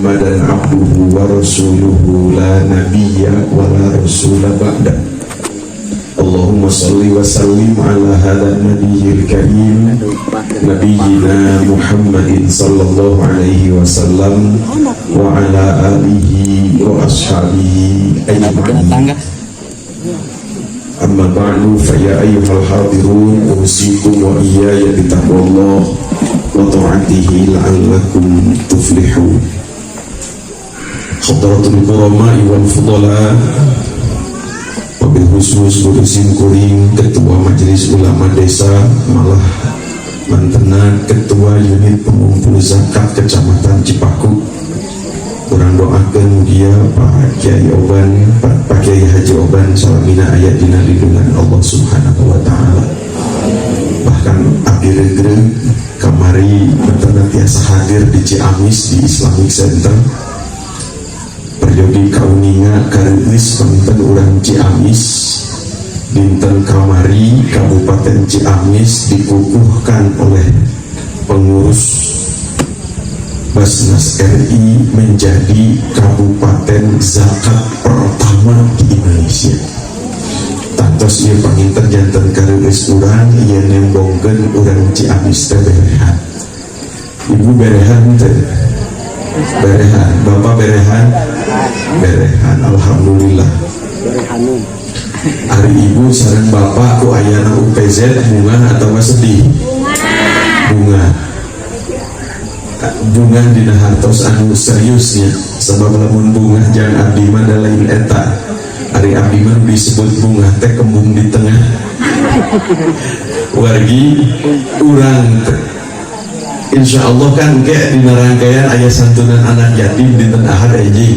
Muhammadan abduhu wa rasuluhu la nabiyya wa la rasula ba'da. Allahumma salli wa sallim ala hadha nabiyil karim, nabiyyina Muhammadin sallallahu alaihi wasallam wa ala alihi wa ashabihi ajma'in. Amma ba'du, fa ya ayyuhal hadirun, usikum wa iyaya bitaqwallah wa ta'atihi la'allakum tuflihun. Hadratul kurama wal fudala, wabil khusus guru simkuring, Ketua Majelis Ulama Desa, malah mantena Ketua Unit Pengumpul Zakat Kecamatan Cipaku. Urang doakan dia Pak Kiai Oban, Pak Kiai Haji Oban salamina aya dina lindungan Allah Subhanahu wa Ta'ala. Bahkan abdi regreg kamari mantena tiasa hadir di Ciamis, di Islamic Center. Peryogi kauninga kareueus panginten urang Ciamis, dinten kamari Kabupaten Ciamis dikukuhkan oleh pengurus Baznas RI menjadi kabupaten zakat pertama di Indonesia. Tangtos ieu panginten janten kareueus urang, ieu nembongkeun urang Ciamis teh berehan. Ibu berehan teh? Berehan. Bapak berehan? Berehan. Alhamdulillah. Ari ibu sareng bapak ku ayana UPZ bungah atau sedih? Bungah. Bungah dina hartos anu seriusnya, sebab lamun bungah jang abdi mah da lain eta. Ari abdi mah disebut bungah teh kembung di tengah wargi urang teh. Insya Allah kan kayak di rangkaian aya santunan anak yatim dinten Ahad aja.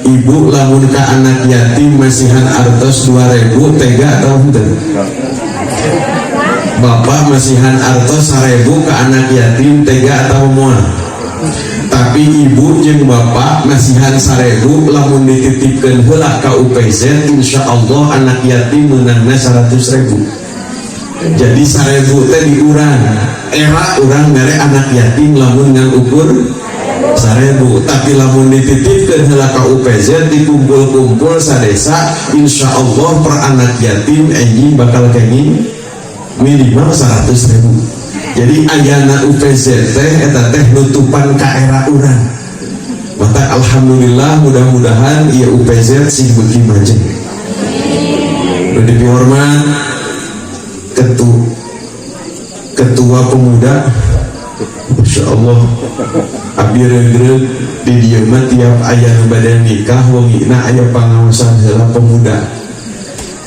Ibu lamun ka anak yatim masihan artos 2000, tega atau henteu? Bapak masihan artos 1000 ke anak yatim, tega atau moal? Tapi ibu jeung bapak masihan 1000, lamun dititipkeun heula ka UPZ, insya Allah anak yatim meunangna 100 ribu. Jadi 1000 teh diurang era urang mere anak yatim lamun ngan ukur 1000. Tapi lamun dititipkeun heula ka UPZ, dikumpul-kumpul sadesa, insya Allah per anak yatim enjing bakal kenging minimal 100 ribu. Jadi ayana UPZ teh eta teh nutupan ka era urang. Maka alhamdulillah, mudah-mudahan ieu UPZ sing beuki maju. Nu dipihormat ketua pemuda, Masya Allah, abdi regreg di dieu mah tiap aya nu bade nikah, wengina aya pangaosan heula pemuda.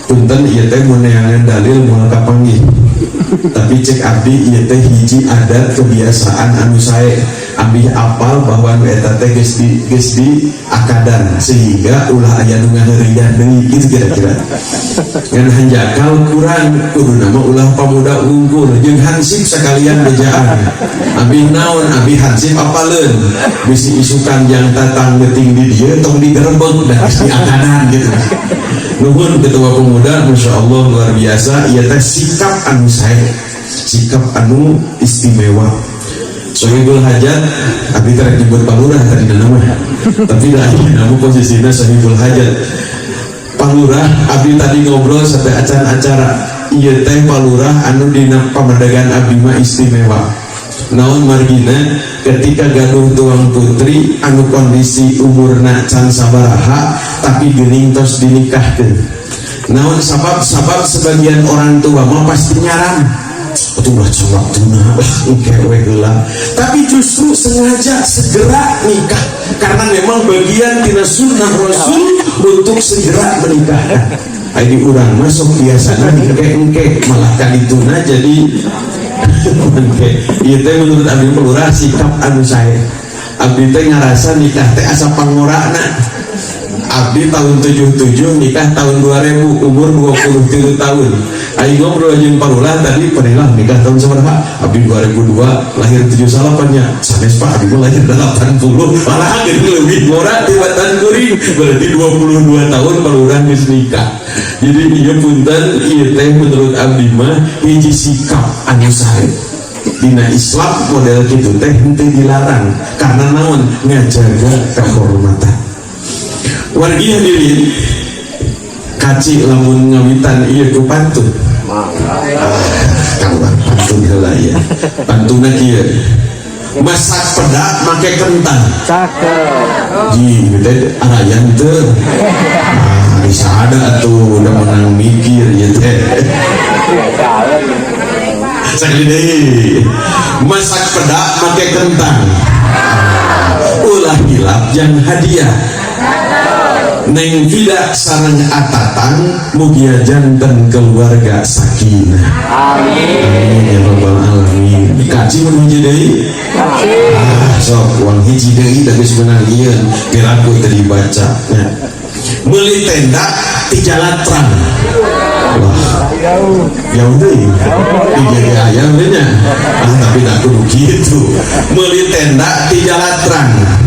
Punten, ieu teh mun neangan dalil moal kapanggih, tapi cek abdi ieu teh hiji adat kebiasaan anu sae. Abdi apal bahwa nu eta teh geus di akadan, sehingga ulah aya nu ngaheureuyan deui kitu kira-kira. Ngan hanjakal kurang, kudu nama ulah pamuda wungkul, jeung hansip sekalian bejaan. Abi naon, abi hansip apaleun, bisi isukan yang tatang geuting di dieu tong digerebek, da geus di akadan gitu. Nuhun, ketua pemuda, Masya Allah, luar biasa. Ieu teh sikap anu sae, sikap anu istimewa. Sohibul hajat, abdi teh nyebut palurah tadi nama, tapi dah nama posisinya sohibul hajat. Palurah, abdi tadi ngobrol sampai acan acara, ieu teh palurah anu dina pamadegan abdi mah istimewa. Naon margina, ketika gaduh tuang putri anu kondisi umurna can sabaraha, tapi geuning tos dinikahkeun. Naon sabab? Sabab sebagian orang tua mah pasti nyaran, "Atuh ulah can waktuna, engke we heula." Tapi justru sengaja segera nikah karena memang bagian tina sunnah Rasul untuk segera menikahkan. Ai urang masuk biasana engke-engke, malah kadituna jadi engke. Ieu teh menurut abdi pelurah sikap anu sae. Abdi teh ngarasa nikah teh asa pangorana. Abdi tahun 77 nikah tahun 2000, umur 23 tahun. Ayo ngobrol jeung Palurah tadi, pernah nikah tahun sabaraha? Abdi 2002, lahir 78 nya. Sanes, Pak, abdi mah lahir 80, malah jadi lebih ngora tibatan kuring. Berarti 22 tahun Palurah geus nikah. Jadi ieu punten, ieu teh menurut abdi mah hiji sikap anu sae. Dina Islam model kitu teh henteu dilarang karena naon? Ngajaga kehormatan. Wargi hadirin, kaci lamun ngawitan ieu ku pantun. Ah, kaluar pantun heula ya. Pantunna kieu: masak pedak make kentang. Cakep. Ji, teh arayan teu. Ah, bisa ada tuh udah menang mikir ya teh. Sekali deui. Masak pedak make kentang. Ulah hilap jang hadiah. Neng Vida sareng Atatang mugia janten keluarga sakinah. Amin. Amin ya rabbal alamin. Kaci mun hiji deui? Ah, sok uang hiji deui, tapi sebenarnya ieu piraku teu dibaca. Nah. Meuli tenda ti Jalatrang. Wah, jauh deui. Di jadi ayam deui nya. Ah, tapi tak kudu kitu. Meuli tenda ti Jalatrang.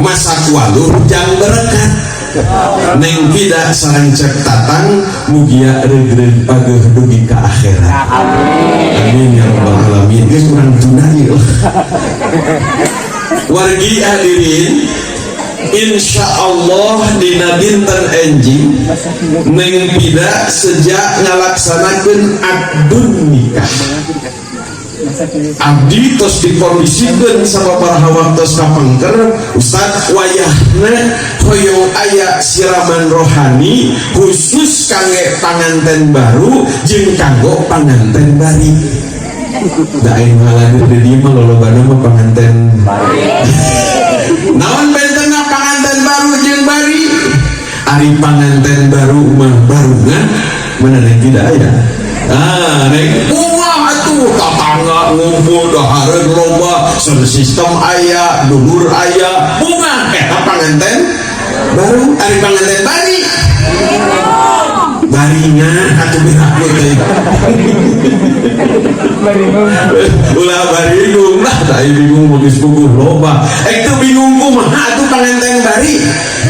Masak waluh jang berekat. Neng Vida sareng Cep Tatang mugia regreg pageuh dugi ka akhirat. Amin ya rabbal alamin. Geus urang tunda ieu. Wargi hadirin, insya Allah dina dinten enjing Neng Vida sejak ngalaksanakeun akdun nikah. Abdi tos dikondisikan sababaraha waktos kapengker, "Ustad, wayahna hoyong aya siraman rohani khusus kangge panganten baru jeung kanggo panganten bari." Da aing ngaladir di dieu mah lolobana mah panganten. Naon bentena panganten baru jeung bari? Ari panganten baru mah barungan mana, Neng tidak aya? Ah, Neng bunga atuh, tetangga ngumpul, dahareun loba, sound system aya, dulur aya, bunga, eta panganten baru. Ari panganten bari, baringan atuh biraku teh. Bingung. Ulah baringung lah, tak bingung geus puguh loba. Eh, teu bingung kumaha atuh panganten bari?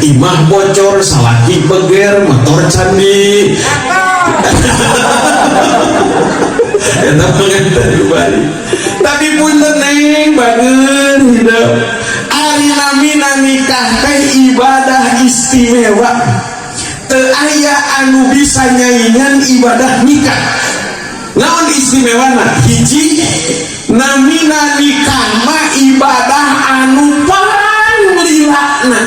Imah bocor, salaki beger, motor candi. Eta panganten bari. Tapi punten, Neng, bager hidup. Ari namina nikah teh ibadah istimewa. Teu aya anu bisa nyaingan ibadah nikah. Naon istimewana? Hiji, namina nikah mah ibadah anu panglilana.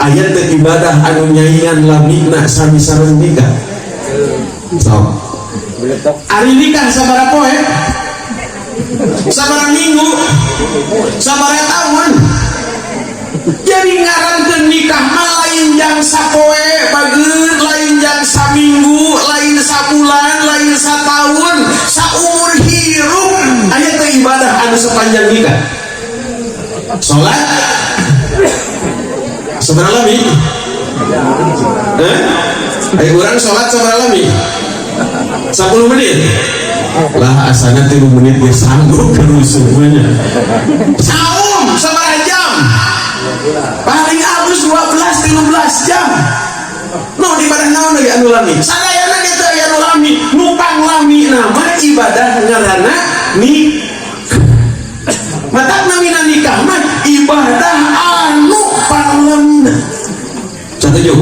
Aya teu ibadah anu nyaingan lamina sami sareng nikah? Sok. Ari nikah sabaraha poe? Sabaraha minggu? Sabaraha tahun? Jadi ngarankeun nikah mah lain jang sapoe, bager, lain jang saminggu, lain sabulan, lain satahun, saumur hirup. Aya teh ibadah anu sepanjang nikah? Salat sabaraha lami? Eh? Ayo, urang salat sabaraha lami? 10 menit lah, asana 3 menit dia sanggup kerusuhnya. Saum sabaraha jam? Paling halus 12 13 jam. No ibadah naon lagi anu lami? Sadayana gitu aya anu lami. Nu panglami nama ibadah ngaranna nikah. Matak namina nikah mah ibadah anu panglamina. Setuju?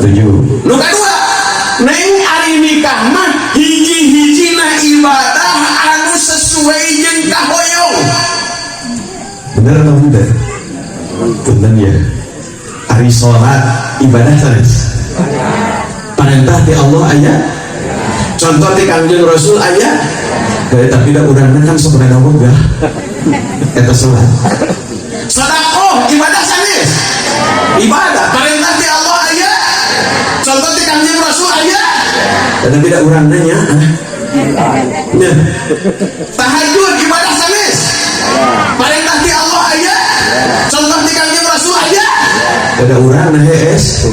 Setuju. Nu kadua, Neng, ari nikah mah hiji-hijina ibadah anu sesuai jeung kahoyong. Bener atau tidak? Punten ya. Ari sholat ibadah sanes? Perintah di Allah aya, contoh di Kangjeng Rasul aya. Dari tapi dah urangna kan sebenarnya boga eta sholat. Sedekah ibadah sanes? Ibadah. Perintah di Allah aya, contoh di Kangjeng Rasul aya, dan tidak urang nanya. Nah, tahajud ibadah sanes? Perintah di Allah aya, contoh di Kangjeng Rasul aya, ada urang nah hees.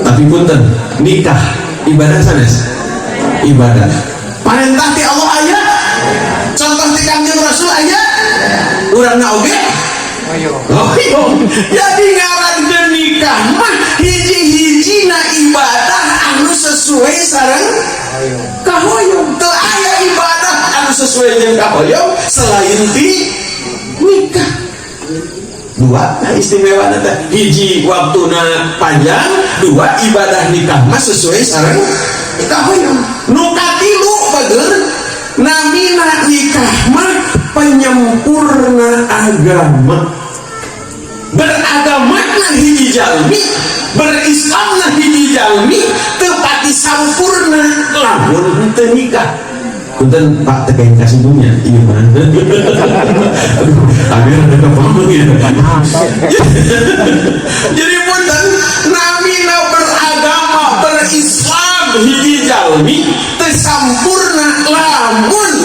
Tapi punten, nikah ibadah sanes? Ibadah. Perintah di Allah aya, contoh di Kangjeng Rasul aya, urangna oge. Oh iya, jadi ngarankeun nikah mah hiji-hijina ibadah anu sesuai sareng. Kahoyong. Teu aya ibadah anu sesuai jeung kahoyong selain ti nikah. Dua, nah, istimewa teh hiji waktuna panjang, dua, ibadah nikah mah sesuai sareng kahoyong. Nu katilu, bager, namina nikah mah penyempurna agama. Beragama na hiji jalmi, berislam na hiji jalmi teu pati sampurna lamun teu nikah. Punten, Pak, teu kasih dunia ieu mah. Aduh, abi rada kapaham ya. Jadi punten, namina beragama, berislam hiji jalmi teu sampurna lamun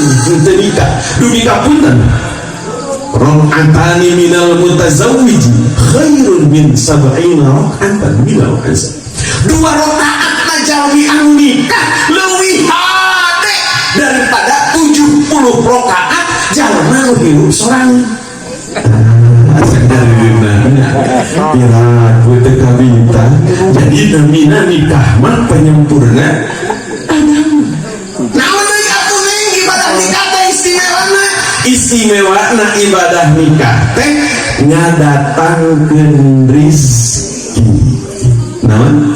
teu nikah. Dugi ka, punten, rakaatani minal mutazawwiji khairun min sab'ina rakaatan minal azab. Dua rakaat na jalmi anu nikah leuwih hade daripada 70 rakaat jalma nu hirup sorangan. Piraku teu kabita. Jadi namina nikah mah penyempurna agama. Naon deui atuh, Neng, ibadah nikah teh istimewana? Istimewana ibadah nikah teh ngadatangkeun rizki. Naon?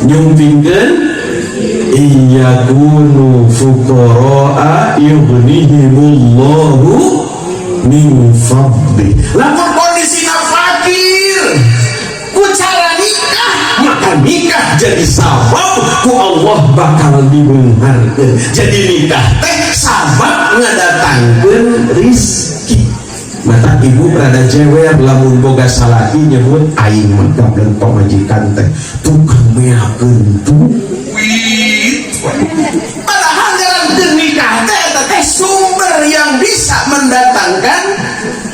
Nyumpingkeun iyakunu fuqaraa yughnihimullahu min fadli. Lamun kondisina fakir ku cara nikah, maka nikah jadi sabab ku Allah bakal dibeungharkeun. Jadi nikah teh sabab ngadatangkeun rizki. Mata ibu rada jewer lamun boga salaki nyebut, "Aing mah gableng pamajikan teh tukang meakeun duit." Padahal jalan nikah teh eta teh sumber yang bisa mendatangkan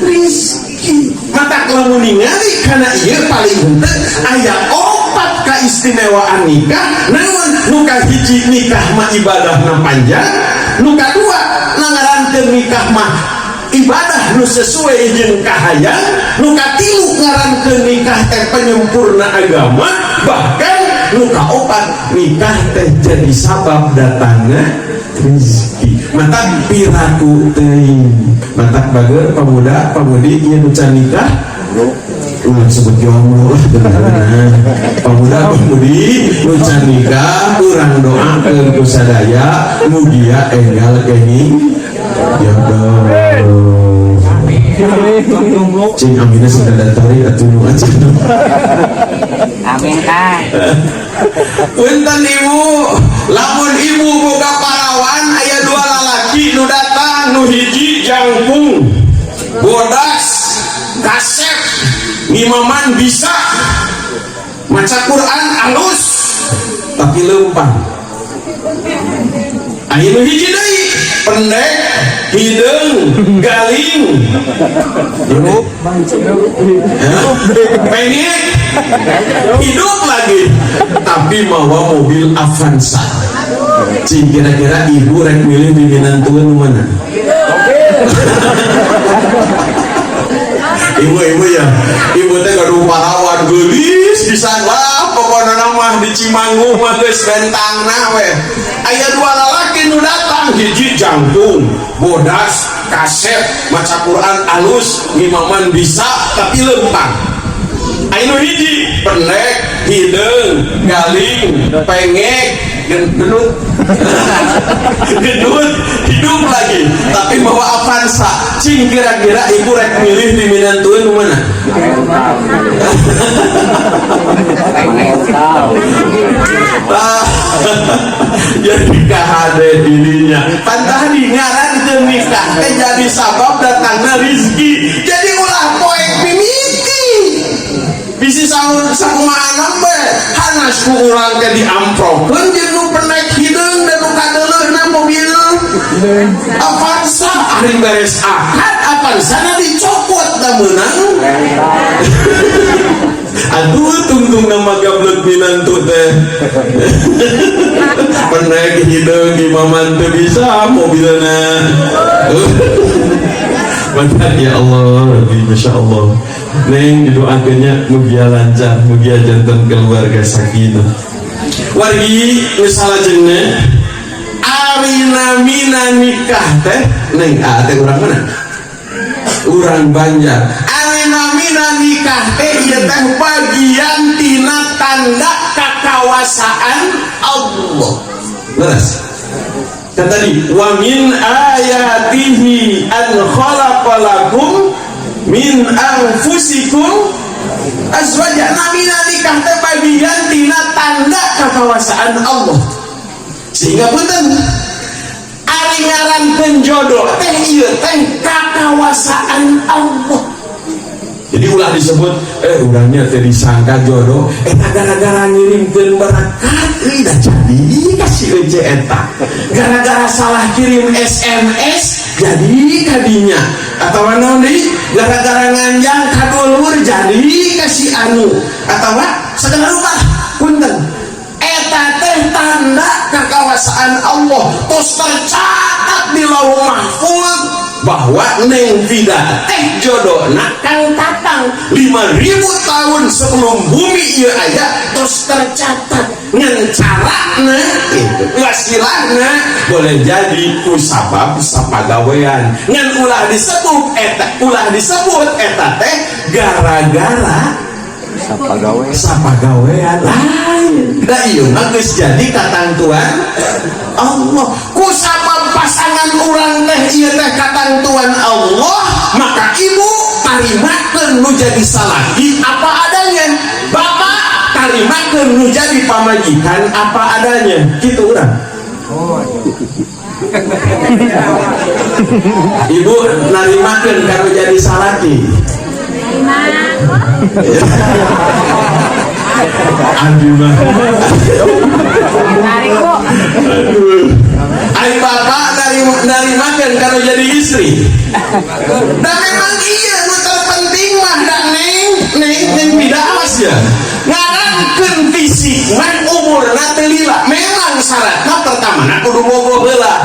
rizki. Mata lamun ningali kana ieu, paling henteu aya opat keistimewaan nikah. Namun nu kahiji, nikah mah ibadahna panjang. Nu kadua, ngarankeun nikah mah ibadah nu sesuai jeung kahayang. Nu katilu, ngarankeun nikah teh penyempurna agama. Bahkan nu kaopat, nikah teh jadi sabab datangnya rezeki. Matak piraku teuing, matak bager, pemuda pemudi ieu nu can nikah, ulah sebut jomblo lah. Pemuda pemudi nu can nikah, urang doakeun ku sadaya mugia enggal kenging jodoh. Cing, amina sing tarik atuh nu aja. Amin, Kang. Punten, Ibu, lamun ibu boga parawan, aya dua lalaki nu datang, nu hiji jangkung, bodas, kasep, ngimaman bisa, maca Quran alus, tapi leumpang. Aya nu hiji deui, pendek, hideung, galing, hidup, pengek, hidup lagi, tapi mawa mobil Avanza. Cing, kira-kira ibu rek milih minantuan nu mana? Ibu-ibu ya, ibu teh gaduh parawan geulis pisan lah, pokokna mah di Cimanggu mah geus bentangna we. Aya dua lalaki nu datang, hiji jangkung, bodas, kasep, maca Quran alus, ngimaman bisa, tapi lempang. Aya nu hiji pendek, hideung, galing, pengek, gendut, gendut, hidup lagi, tapi bawa Avanza. Cing, kira-kira ibu rek milih di minantuan nu mana? Ah, jadi kahade dirinya pantah di ngaran nikah teh jadi sabab datangnya rizki. Jadi ulah poek mimiti bisi saur sakumaha be hanas ku urang teh diamprokeun jeung nu pendek, hideung, dan nu kadeuleuhna mobil Avanza. Ari beres akad, Avanza na dicopot, da meunang. Aduh, tungtung nama gablek minantu teh pendek, hideung, imaman teu bisa, mobilna. Mantap, ya Allah, Rabbi, Masya Allah. Neng, didoakannya mugia lancar, mugia janten keluarga sakinah. Wargi, nu salajengna. Ari namina nikah teh, neng, ah, teh urang mana? Urang Banjar. Ari namina nikah teh ieu teh bagian tina tanda kakawasaan Allah. Leres. Kan tadi ومن آياته أن خلق لكم من أنفسكم أزواجا. Namina nikah teh bagian tina tanda kakawasaan Allah. Sehingga punten, ari ngarankeun jodoh teh ieu teh kakawasaan Allah. Jadi ulah disebut urangnya teh disangka jodoh eta gara-gara ngirimkeun berkat euy dah jadi kasih euce eta, gara-gara salah kirim SMS jadi kadinya, atau naon deui, gara-gara nganjang ka dulur jadi kasih anu, atau segala rupa. Punten, eta teh tanda kakawasaan Allah, tos tercatat di Lauh Mahfuz bahwa Neng Vida teh jodohna Kang Tatang 5000 tahun sebelum bumi ieu aya, tos tercatat. Ngan carana itu, wasilahna boleh jadi ku sabab sapagawean, ngan ulah disebut eta, ulah disebut eta teh gara-gara Sapagawe. Sapagawean lain. Da ieu mah geus jadi katangtuan Allah. Ku sabab pasangan urang teh ieu teh katangtuan Allah, maka ibu tarimakeun nu jadi salaki apa adanya, bapak tarimakeun nu jadi pamajikan apa adanya, gitu urang. Ibu narimakeun ka nu jadi salaki? Abdi mah. Tarik, Bu. Aduh. Ari bapak narimakeun ka nu jadi istri? Dan memang iya, nu terpenting mah da neng, neng, neng tidak, awas ya, ngarankeun fisik mah umurna teu lila. Memang syaratna pertama na kudu bogoh heula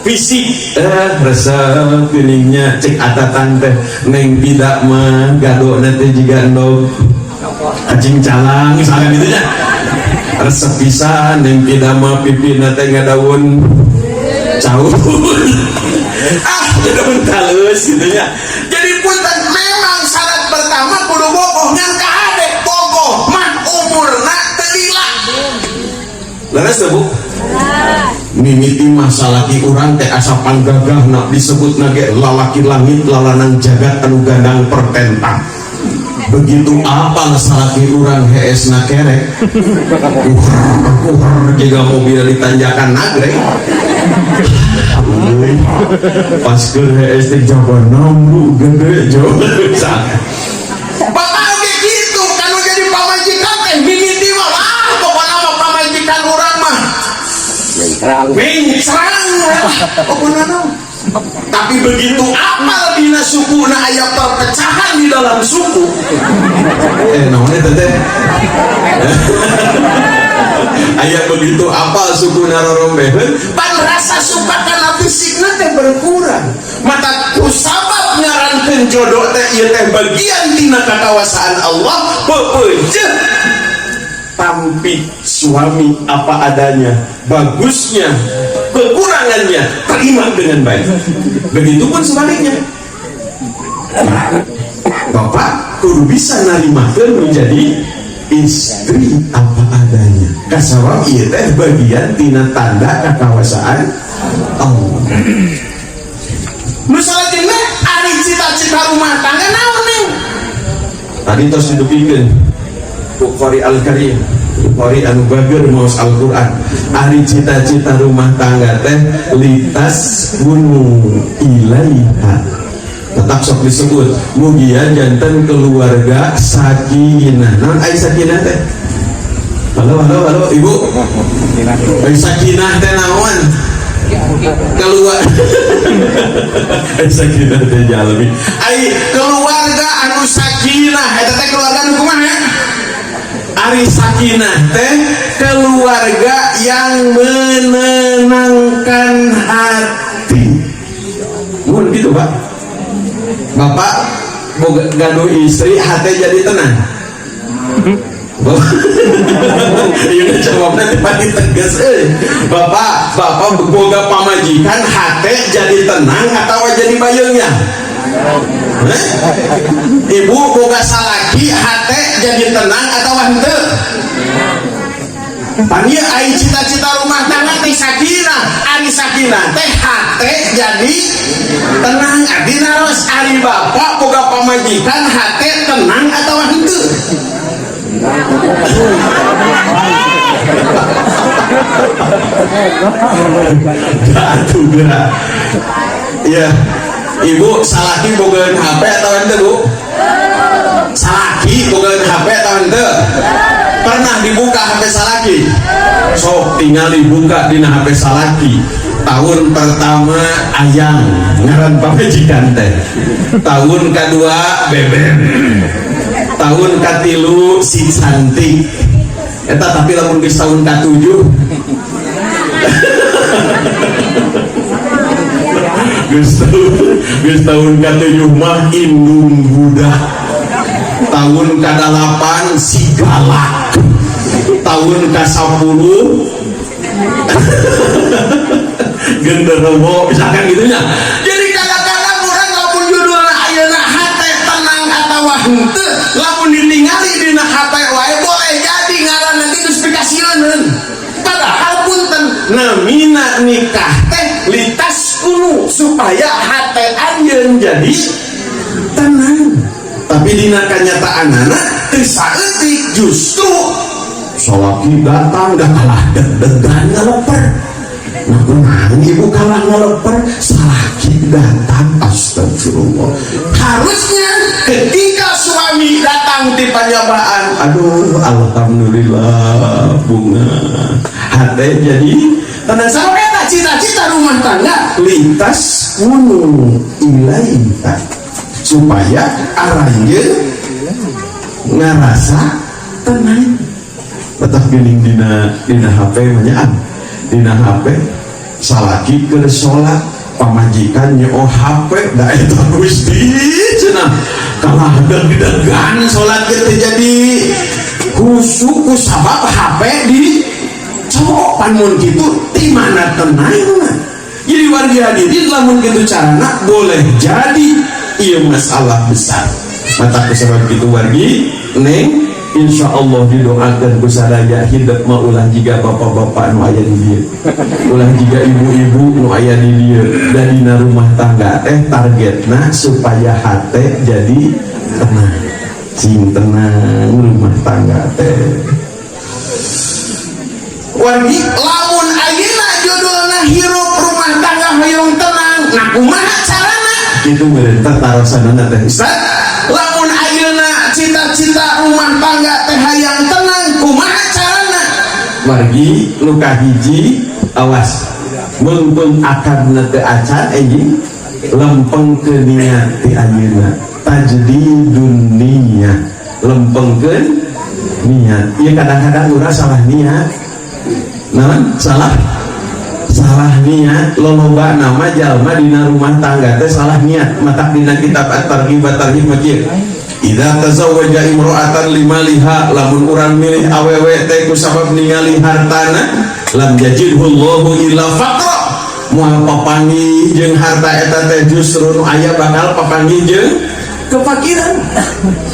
fisik. Resep geuning nya, cek atatan teh neng tidak mah gado teh jiga endog cacing calang misalkan gitu nya. Resep pisan neng tidak mah, pipina teh ngadaun cau, ah, daun talus gitu nya. Jadi punten, memang syarat pertama kudu bogoh, ngan kahade, bogoh mah umurna teu lila. Leres teu, Bu? Mimiti mah salaki urang teh asa panggagahna, disebut nage lalaki langit, lalanang jagat anu gandang pertentang. Begitu apal salaki urang heesna kerek, uhur jiga mobil di tanjakan Nagreg. Pas keur hees teh jaga nambu gede jauh. Bapak oge gitu kan, jadi pamajikan teh mimiti mah, ah, pokokna mah pamajikan urang mah Mencrang. Mencrang lah pokokna naon. Tapi begitu apal dina suku na aya perpecahan di dalam suku, naon eta teh, aya begitu apal suku narorombeheun, pan rasa suka kana fisikna teh berkurang. Maka kusabab ngarankeun jodoh teh ieu teh bagian tina kakawasaan Allah, pepeujeuh tampi suami apa adanya, bagusnya, kekurangannya terima dengan baik. Begitupun sebaliknya, bapak kudu bisa narimakeun menjadi istri apa adanya, kasabab ieu teh bagian tina tanda kakawasaan Allah. Nu salajengna, ari cita-cita rumah tangga naon nih? Tadi terus didupikeun ku Qori Al-Karim, Qori anu bager maos Al-Quran. Ari cita-cita rumah tangga teh لتسكنوا إليها. Tetap sok disebut mugia janten keluarga sakinah. Naon ai sakinah teh? Halo, halo, halo, ibu. Ai sakinah teh naon? Keluar ai sakinah teh jalmi. Ai keluarga anu sakinah eta teh keluarga anu kumaha? Ari sakinah teh keluarga yang menenangkan hati. Mun gitu, Pak. Bapak boga gaduh istri, hati jadi tenang. Iya, jawabnya tadi tegas eh. Bapak, bapak boga pamajikan hate jadi tenang atau jadi bayeungnya? Eh? Ibu boga salaki hate jadi tenang atau henteu? Pan ieu ai cita-cita rumah tangga teh sakinah, ari sakinah teh hate jadi tenang. Abdi naros, ari bapak boga pamajikan hate tenang atau henteu? Atuh geura. Iya. Ibu salaki bogaeun HP atau henteu, Bu? Salaki bogaeun HP atau henteu? Pernah dibuka HP salaki? Sok tinggal dibuka dina HP salaki. Tahun pertama ayang ngaran pamajikan teh. Tahun kedua bebek. Tahun katilu si cantik. Eta tapi lamun geus tahun katujuh, geus tahun katujuh mah indung budak. Tahun kadalapan si galak. Tahun ka-10 genderuwo, misalkan gitu nya. Jadi kadang-kadang orang lamun judulna ayeuna hate tenang atawa henteu, lamun ditingali dina hate wae boleh jadi ngaran nanti geus pikasieun. Padahal punten, namina nikah teh litaskunu, supaya hate anjeun jadi tenang. Tapi dina kanyataanana teu saeutik, justru salaki datang dah kalah deg-degan ngaleper. Nah, kunaon ibu kalah ngaleper? Salaki datang, astagfirullah. Harusnya ketika suami datang di panyabaan, aduh, alhamdulillah, bunga hati jadi tenang. Sampai tak cita-cita rumah tangga litaskunu ilaiha, supaya aranjeun ngarasa tenang. Tetap geuning dina dina HP mah nya, dina HP salaki keur salat, pamajikan nyoo HP. Da eta Gusti cenah kalah deg-degan salat ge teu jadi khusyuk ku sabab HP di cowok. Pan mun kitu ti mana tenangna? Jadi wargi hadirin, lamun kitu carana boleh jadi ieu masalah besar. Mata kusabab kitu wargi, neng, insya Allah didoakan ku sadaya hidup mah ulah jiga bapak-bapak nu aya di dieu, ulah jiga ibu-ibu nu aya di dieu. Dan dina rumah tangga teh targetna supaya hate jadi tenang, sing tenang rumah tangga teh. Wargi, lamun ayeuna judulna hirup rumah tangga hoyong tenang, nah kumaha carana itu meureun teh tarosanana teh? Ustaz, lamun ayeuna cita-cita rumah tangga teh hayang tenang, kumaha carana? Wargi, nu kahiji, awas, meungpeung akadna teu acan anjing, lempengkeun niat ti ayeuna, tajdidun niyah, lempengkeun niat. Ieu kadang-kadang urang salah niat. Naon? Salah salah niat. Loloba nama jalma dina rumah tangga teh salah niat. Matak dina kitab At-Targhib wa Tarhib mah kieu: Idza tazawwaja imra'atan limaliha, lamun urang milih awewe teh ku sabab ningali hartana, lam yajidhu Allahu illa faqra, moal papanggih jeung harta eta teh, justru nu aya bakal papanggih jeung kefakiran.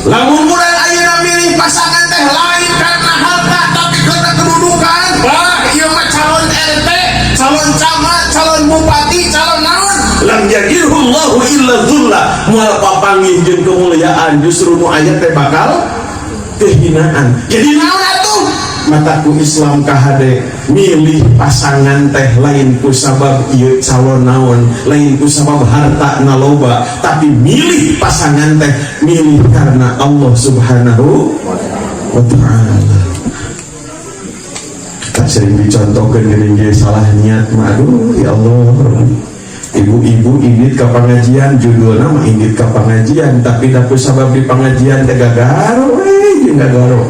Lamun urang ayeuna milih pasangan teh lain karena harta tapi karena kedudukan, wah, ieu mah calon RT, calon camat, calon bupati, calon naon, lam yajidhu Allahu illa dzulla, moal papanggih jeung kemuliaan, justru nu aya teh bakal kehinaan. Jadi naon atuh? Mataku Islam kahade milih pasangan teh lain ku sabab ieu calon naon, lain ku sabab harta naloba, tapi milih pasangan teh milih karena Allah Subhanahu wa Ta'ala. Tak sering dicontohkan geuning ge salah niat mah. Aduh, ya Allah, ibu-ibu indit ka pengajian, judulna mah indit ka pengajian, tapi da ku sabab di pengajian teh gagaro we jeung gagaro.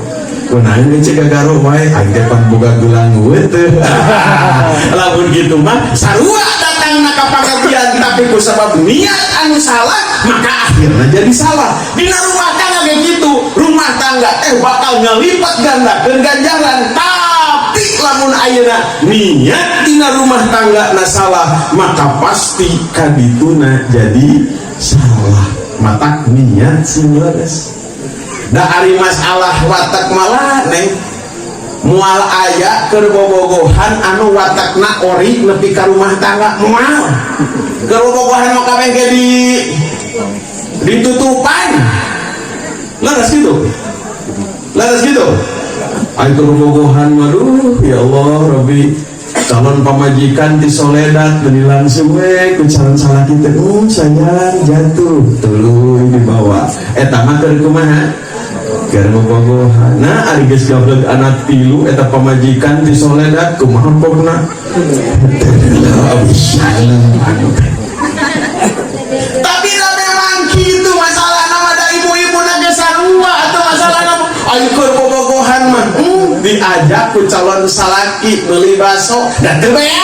Kunaon cek gagaro wae, aing teh pan boga gelang we teu. Lamun kitu mah sarua datang ka pangajian, tapi ku sabab niat anu salah maka akhirnya jadi salah. Dina rumah tangga kayak gitu, rumah tangga teh bakal ngelipat gandakeun ganjaran, tapi lamun ayeuna niat dina rumah tangga na salah, maka pasti kadituna jadi salah. Matak niat sing leres. Da ari masalah watak malah, neng, moal aya keur bobogohan anu watakna ori nepi ka rumah tangga, moal. Keur bobogohan mah kabeh ge di ditutupan. Leres gitu, leres gitu. Ayo, keur bobogohan mah, duh, ya Allah Rabbi, calon pamajikan di soledat beli langsung we ku calon salaki teh, "Oh sayang, jatuh," tuluy dibawa. Eta mah keur kumaha? Keur bobogohan. Nah, ari geus gableg anak tilu, eta pamajikan di soledat kumaha pokna? Tapi dah memang gitu masalah nama da ibu-ibu na ge sarua atau masalah nama. Ayo, keur bobogohan mah diajak ku calon salaki meuli baso dan teu beak.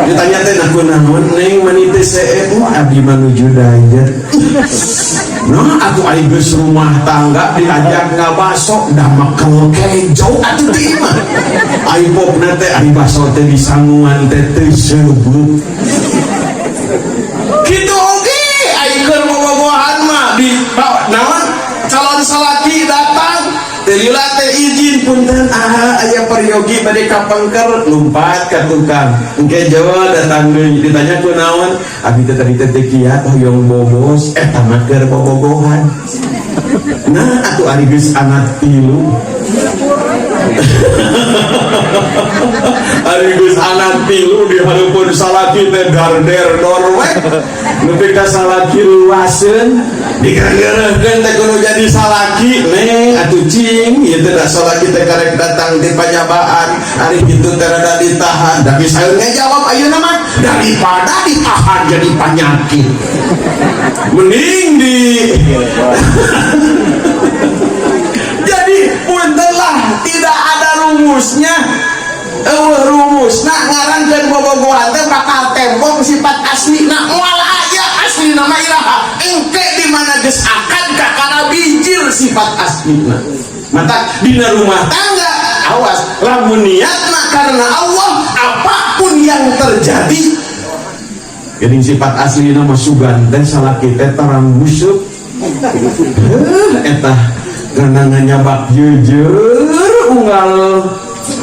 Ditanya teh, "Nah, kunaon, neng, mani teu seep?" "Oh, abdi mah nuju diet." Nah, atuh ari geus rumah tangga diajak ngabaso da makel kejo atuh di imah. Ari popna teh, ari baso teh disanguan teh teu seubeuh. Kitu oge ari keur bobogohan mah di naon, calon salaki datang teh lila teh izin, "Punten ah, aya peryogi bade ka pengker," lumpat ka tukang. Engke jawa datang deui, ditanya, "Kunaon?" "Abi teh tadi teh teu kiat, hoyong bobos." Eta mah keur bobogohan. Nah, atuh ari geus anak tilu, ari geus anak tilu, di hareupeun salaki teh darder dor we nepi ka salaki luaseun, digeureuhkeun teh kudu jadi salaki. "Neng, atuh cing ieu teh, da salaki teh karek datang di panyabaan, ari kitu teh rada ditahan." Da bisa ngejawab ayeuna mah, daripada ditahan jadi penyakit mending di. Jadi punten lah, tidak ada rumusnya. Eueuh rumusna ngarankeun bobogohan teh bakal tembong sifat asli. Nah, moal aya asli nama iraha? Engke di mana geus akad kakara bijil sifat aslina. Mata dina rumah tangga awas, lamun niatna karena Allah, apapun yang terjadi. Geuning sifat aslina mah sugan teh salaki teh tarang busuk. Heuh, eta karena nyabak jujur unggal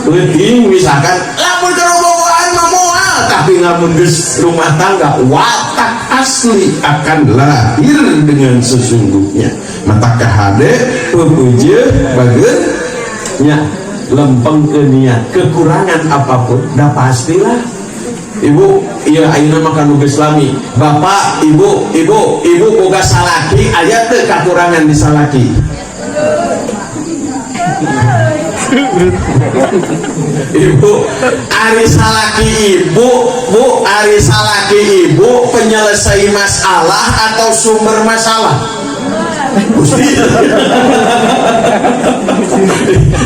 leuting misalkan. Lamun keur bobogohan mah moal, tapi lamun geus rumah tangga watak asli akan lahir dengan sesungguhnya. Mata kahade pepuja bagus nya, lempeng ke niat. Kekurangan apapun dah pastilah. Ibu, iya, ayeuna mah kanu geus lami, bapak ibu, ibu ibu boga salaki, aya teu kakurangan di salaki? Ibu, ari salaki ibu, bu, ari salaki ibu penyelesai masalah atau sumber masalah? Gusti.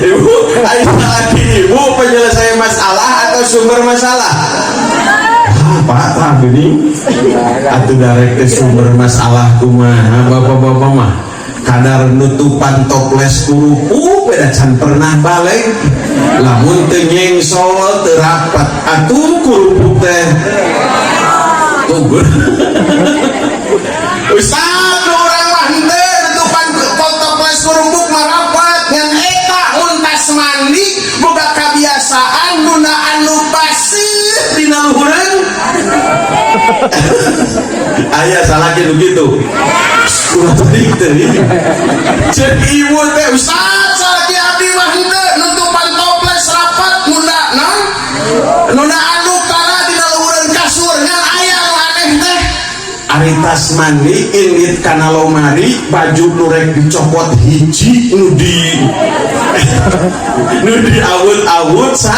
Ibu, ari salaki ibu penyelesai masalah atau sumber masalah? Ah, Pak, tah geuning. Atuh darek teh sumber masalah kumaha, bapak-bapak mah kadar nutupan toples kerupuk beda can pernah balik. Lamun teu nyengsol, teu rapat, atuh kerupuk teh tugur. Ustaz, nu urang mah henteu, nutupan toples kerupuk mah rapat, ngan eta mun tas mandi boga kabiasaan nunda anu baseuh dina luhureun. Aya salaki nu kitu? Ulah teuing teuing. Cek ibu teh, "Ustaz, salaki abdi mah henteu, nutupan toples rapat, munda naon, nunda anduk tara dina luhureun kasur, ngan aya nu aneh teh, ari tas mandi indit kana lomari, baju nu rek dicopot hiji, nu di awut-awut sa."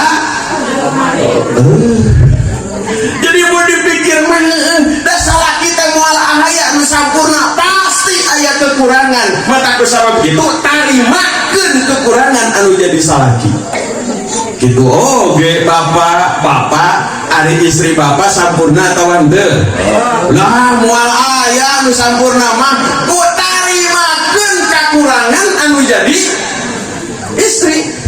Jadi mau dipikir mah heueuh, da salaki teh moal aya nu sampurna, pasti aya kekurangan. Mata ku sabab itu tarimakeun. Tarimakeun kekurangan anu jadi salaki gitu. Oke, bapak bapak, ari istri bapak sampurna atau henteu? Lah, moal aya anu sampurna mah. Ku tarimakeun kekurangan anu jadi istri.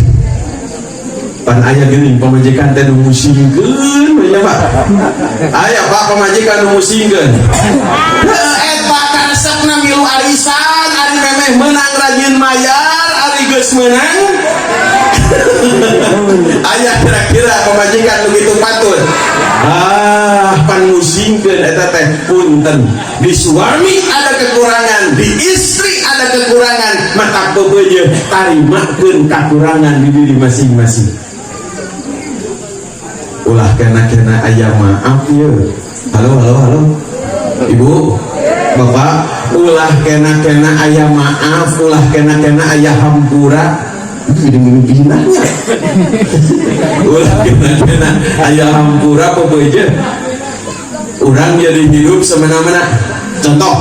Pan aya geuning pamajikan teh nu musingkeun we nya, Pak. Aya, Pak, pamajikan nu musingkeun. Heuh, eta karesepna milu arisan, ari memeh meunang rajin mayar, ari geus meunang. Aya kira-kira pamajikan nu kitu patut? Ah, pan musingkeun eta teh. Punten, di suami ada kekurangan, di istri ada kekurangan, mata peupeujeuh tarimakeun kakurangan di diri masing-masing. Ulah kena-kena aya maaf ya. Halo, halo, halo, ibu bapak, ulah kena-kena aya maaf, ulah kena-kena aya hampura. Gini-gini, ulah kena-kena aya hampura. Peupeujeuh urang jadi hidup semena-mena. Contoh,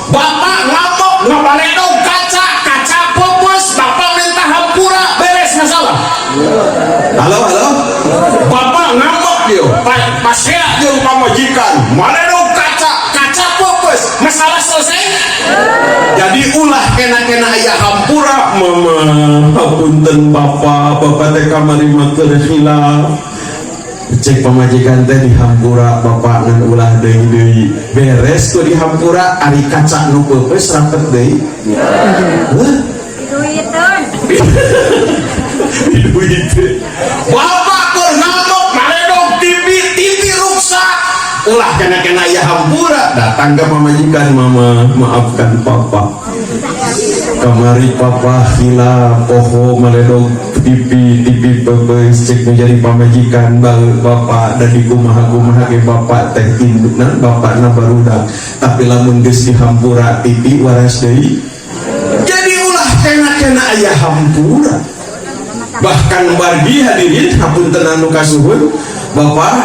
Bapak ngambek ngabaledog kaca, kaca peupeus, bapak minta hampura, beres masalah. Halo, halo. Bapak ngambek yo, pasea jeung pamajikan, maledog kaca, kaca peupeus, masalah selesai. Jadi ulah kena-kena aya hampura. Mama, hapunten bapak, bapak teh kamari mah keur khilaf. Cek pamajikan teh, dihampura bapak, ngan ulah deui deui. Beres ku dihampura, ari kaca nu peupeus rapet deui? Hah? Duiteun. Duit. Bapak keur ngambek maledog TV, TV ruksak, ulah kena-kena aya hampura. Datang ke pamajikan, mama, maafkan papa, kamari papa khilaf, poho maledog TV, TV peupeus. Cek menjadi pamajikan, bapak dan di kumaha kumaha ge bapak teh indukna, bapakna barudak, tapi lamun geus dihampura TV waras deui. Jadi ulah kena-kena aya hampura. Bahkan wargi hadirin, hapunten anu kasuhun, bapak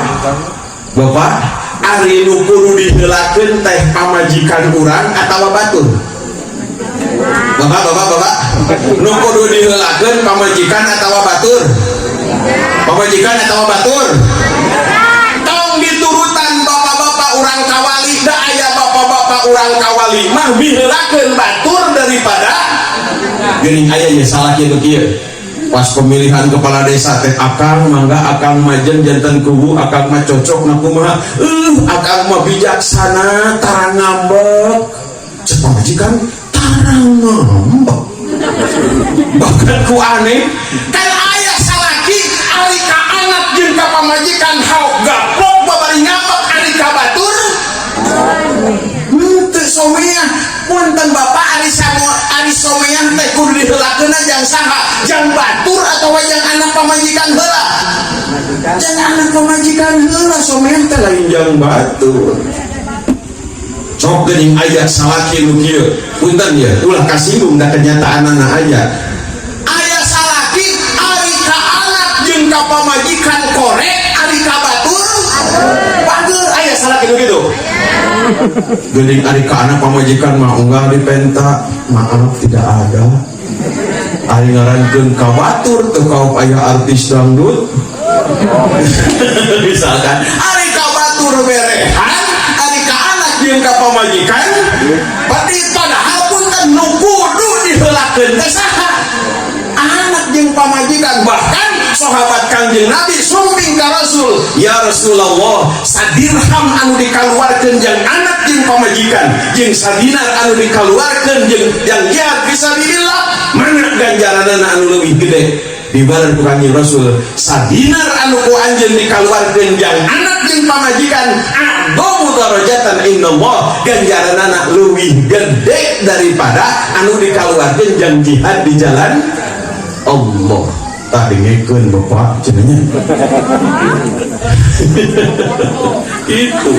bapak, ari nu kudu diheulakeun teh pamajikan urang atawa batur? Bapak bapak bapak, nu kudu diheulakeun pamajikan atawa batur? Pamajikan atawa batur? Tong diturutan bapak-bapak urang kawali. Da aya bapak-bapak urang kawali mah miheulakeun batur daripada Geuning aya ya salah kieu kieu. Pas pemilihan kepala desa teh, akang mangga, akang majen janten kubu, akang mah cocok na kumaha, akang mah bijaksana, tara ngambek. Cek pamajikan, tara ngambek, bahkan ku aneh Kan aya salaki ari ka anak jeung ka pamajikan hauk gaplok babari ngambek, ari ka batur henteu someah. Punten bapak, ari samo ari someah teh kudu diheulakeun jang saha? Jang batur atawa jang anak pamajikan heula? Jang anak pamajikan heula someah teh, lain jang batur. Sok geuning aya salaki nu kieu. Punten ya, ulah kasinggung, da kenyataanana aya. Aya salaki ari ka anak jeung ka pamajikan korek, ari ka batur bager. Aya salaki nu kitu. Geuning ari ka anak pamajikan mah unggah dipenta, maaf tidak ada. Ari ngarankeun ka batur teu kaop aya artis dangdut misalkan. Ari ka batur berehan, ari ka anak jeung ka pamajikan berarti. Padahal punten, nu kudu diheulakeun teh saha? Anak jeung pamajikan. Bahkan sahabat Kangjeng Nabi sumping ka Rasul, ya Rasulullah, sadirham anu dikaluarkeun jeung anak jeung pamajikan jeung sadinar anu dikaluarkeun jeung yang jihad fisabilillah, mana ganjaranana anu leuwih gede? Dibaler ku Kangjeng Rasul, sadinar anu ku anjeun dikaluarkeun jang anak jeung pamajikan a'dhamu darajatan indallah, ganjaranana leuwih gede daripada anu dikaluarkeun jang jihad di jalan Allah. Tak dengekeun bapak cenah nya itu.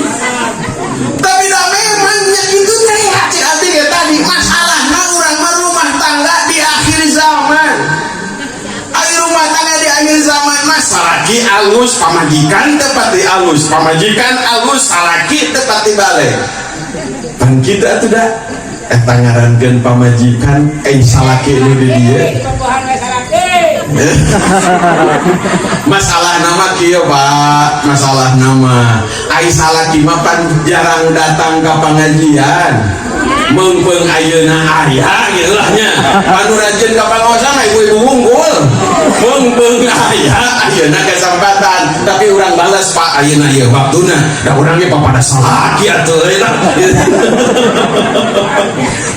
Tapi dah memangnya itu teh cek abdi ge tadi, masalahna urang mah rumah tangga di akhir zaman. Ari rumah tangga di akhir zaman mah salaki alus, pamajikan teu pati alus, pamajikan alus, salaki teu pati balik. Pan kita tidak. Eta ngarankeun pamajikan, eh, salaki nu di dieu. Masalah nama kieu, Pak, masalah nama ai salaki mah pan jarang datang ke pengajian. Meungpeung ayeuna aya gitu lah nya. Anu rajin ka pangaosan mah ibu-ibu wungkul. Meungpeung aya ayeuna kesempatan, tapi urang balas, Pak, ayeuna ieu waktuna. Da urang ge papada salaki atuh eta.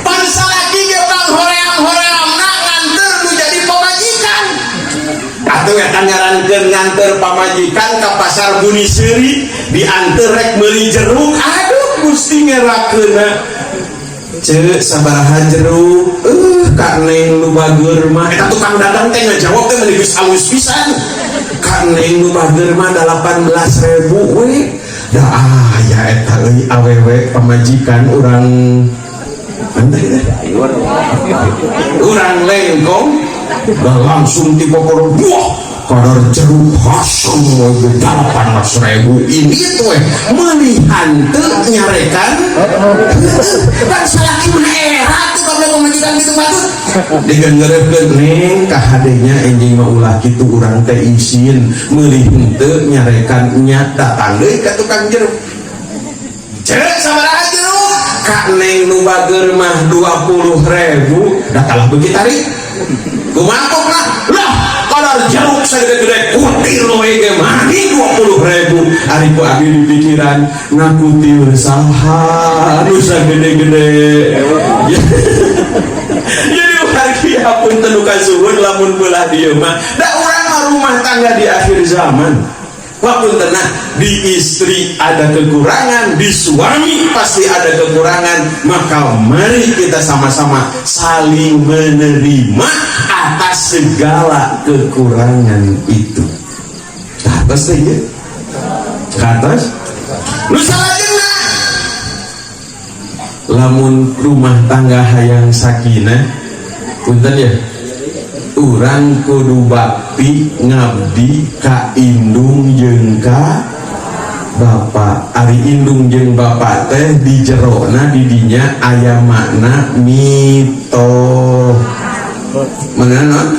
Pan salaki ge pang hoream-horeamna nganter nu jadi pamajikan. Atuh eta ngarankeun nganter pamajikan ka pasar Bunisari, dianter rek meuli jeruk. Aduh Gusti, ngerakeunna. Ceuk, sabaraha jeruk? Eh, Kak Neng nu bager mah, eta tukang dagang teh ngajawab teh meuni geus halus pisan. Kak Neng nu bager mah 18.000 we. Da aya eta euy awewe pamajikan urang mana teh? Urang Lengkong. Dah langsung tipe koron, wah, kadar jeruk hasem 18.000. Ini tuh meuli hanteu nyarekan kan salaki mah era tuh kalau pamajikan gitu patut digengereupkeun, "Neng, kahadenya enjing mah ulah kitu, urang teh isin." Meuli henteu nyarekan nya. Datang deui ka tukang jeruk. "Ceuk, sabaraha jeruk?" "Kak Neng nu bager mah 20.000." Da kalah beuki tarik kumaha lah lah, kadar jeruk sagede-gede kutil we ge mani 20.000. Ari ku abi di pikiran, ngakutil saha nu sagede-gede? Jadi wargi, hapunten nu kasuhun, lamun belah dieu mah da urang mah rumah tangga di akhir zaman. Walaupun tenang, di istri ada kekurangan, di suami pasti ada kekurangan. Maka mari kita sama-sama saling menerima atas segala kekurangan itu. Ke atas teh ya? Ke atas? Nu salajengna, lamun rumah tangga hayang sakinah, punten ya, urang kudu bakti ngabdi ka indung jeung ka bapak. Ari indung jeung bapak teh di jerona di dinya aya makna mito mana non.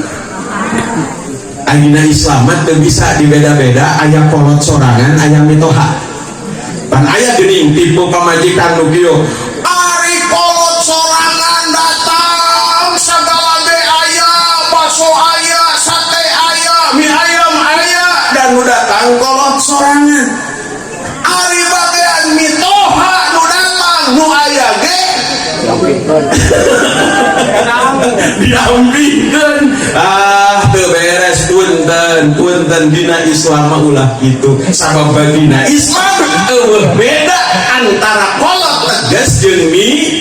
Ayeuna Islam mah teu bisa dibeda-beda, aya kolot sorangan, aya mitoha. Pan aya geuning tipe pamajikan nu kieu, ari kolot sorangan datang segala ge aya, bakso aya, sate aya, mie ayam aya, dan nu datang kolot sorangan. Ari bagian mitoha nu datang, nu aya ge diambikeun. Ah, teu beres. Punten, punten, dina Islam mah ulah kitu, sabab dina Islam euweuh beda antara kolot tegas jeung mi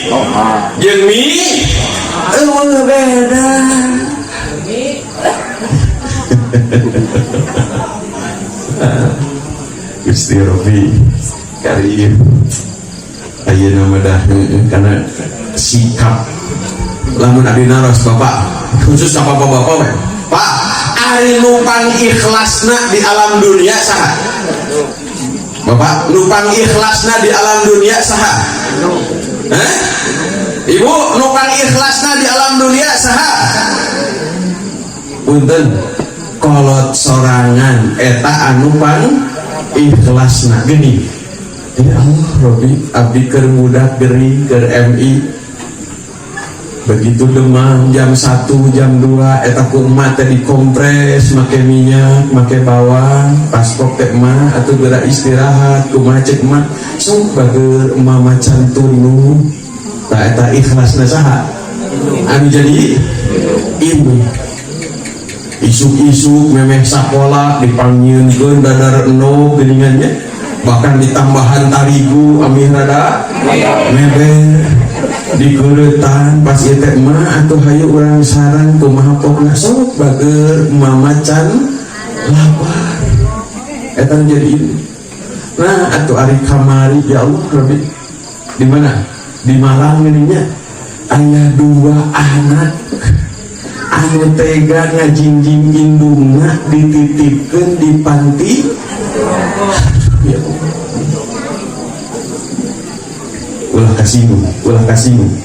euweuh beda. Gusti Robi Karim, ayeuna mah dah heueuh, karena sikap lamun abdi naros bapak, khusus sama bapak-bapak we. Pak, ari nu pang ikhlasna di alam dunia saha? Bapak, nu pang ikhlasna di alam dunia saha? Hah? Ibu, nu pang ikhlasna di alam dunia saha? Punten, kolot sorangan eta anu pang ikhlasna gini. Ya Allah Robi, abdi keur budak gering, keur MI, begitu demam jam 1, jam 2, eta ku emak teh dikompres make minyak, make bawang pas pok teh. "Emak atuh geura istirahat." "Kumaha?" cek emak. "Sok bager, emak macan tunu." Tah, eta ikhlasna saha? Anu jadi ibu. Isuk-isuk memeh sakola dipanggilkeun dadar endog geuningannya, bahkan ditambahan tarigu amih rada meber, dikurutan pas ieu teh. "Emak atuh hayu urang sarang." "Kumaha pokna?" "Sok bager, mama can lapar." Eta nu jadi ibu. Nah atuh ari kamari, ya Allah Rabbi, di mana, di Malang nya, aya dua anak anu tega ngajingjing indungna dititipkeun di panti. Ya Allah, ulah kasinggung, ulah kasinggung.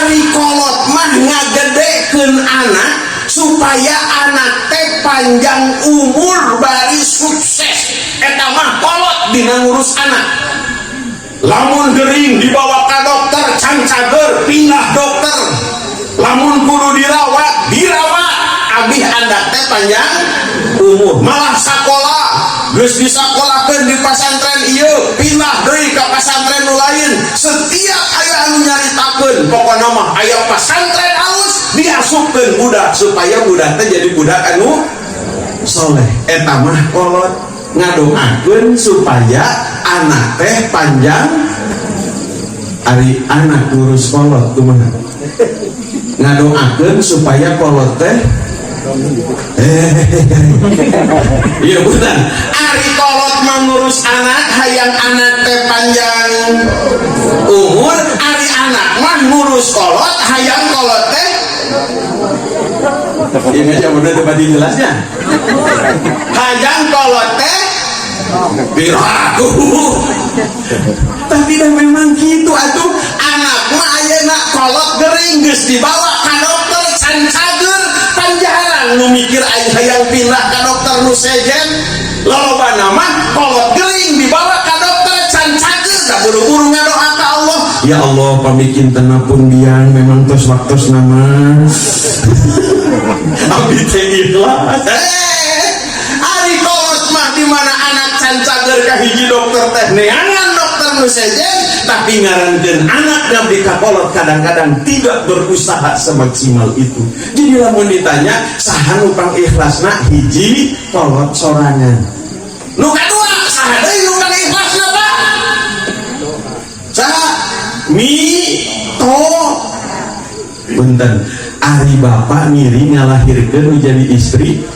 Ari kolot mah ngagedekeun anak supaya anak teh panjang umur bari sukses. Eta mah kolot dina ngurus anak. Lamun gering dibawa ke dokter, can cager pindah dokter. Lamun kudu dirawat, dirawat. Abih anak teh panjang umur. Malah sekolah geus disakolahkeun di pasantren ieu, pindah deui ka pasantren nu lain. Setiap aya anu nyaritakeun, pokona mah aya pasantren alus diasupkeun budak supaya budak teh jadi budak anu soleh. Eta mah kolot ngadoakeun supaya anak teh panjang. Ari anak ngurus kolot kumaha? Ngadoakeun supaya kolot teh, eh, iya bukan. Ari kolot mengurus anak hayang anak teh panjang umur, ari anak mah ngurus kolot hayang kolot teh. Ini aja udah tempat jelasnya. Hayang kolot teh piraku. Tapi dah memang gitu atuh. Anak mah ayeuna kolot gering geus dibawa ka dokter can cager, pan jarang nu mikir aing hayang pindah ka dokter nu sejen. Lolobana mah kolot gering dibawa ka dokter can cager, da buru-buru ngadoa ka Allah, "Ya Allah, pamikin pun biang memang tos waktos nama abdi teh ikhlas." Eh, ari kolot mah di mana anak can cager ka hiji dokter teh neangan dokter nu sejen, tapi ngarankeun anak ngabdi ka kolot kadang-kadang tidak berusaha semaksimal itu. Jadi lamun ditanya saha nu pang ikhlasna, hiji kolot sorangan. Nu kadua saha deui nu pang ikhlasna, Pak? Saha? Mi to punten, ari bapak ngiring ngalahirkeun nu jadi istri?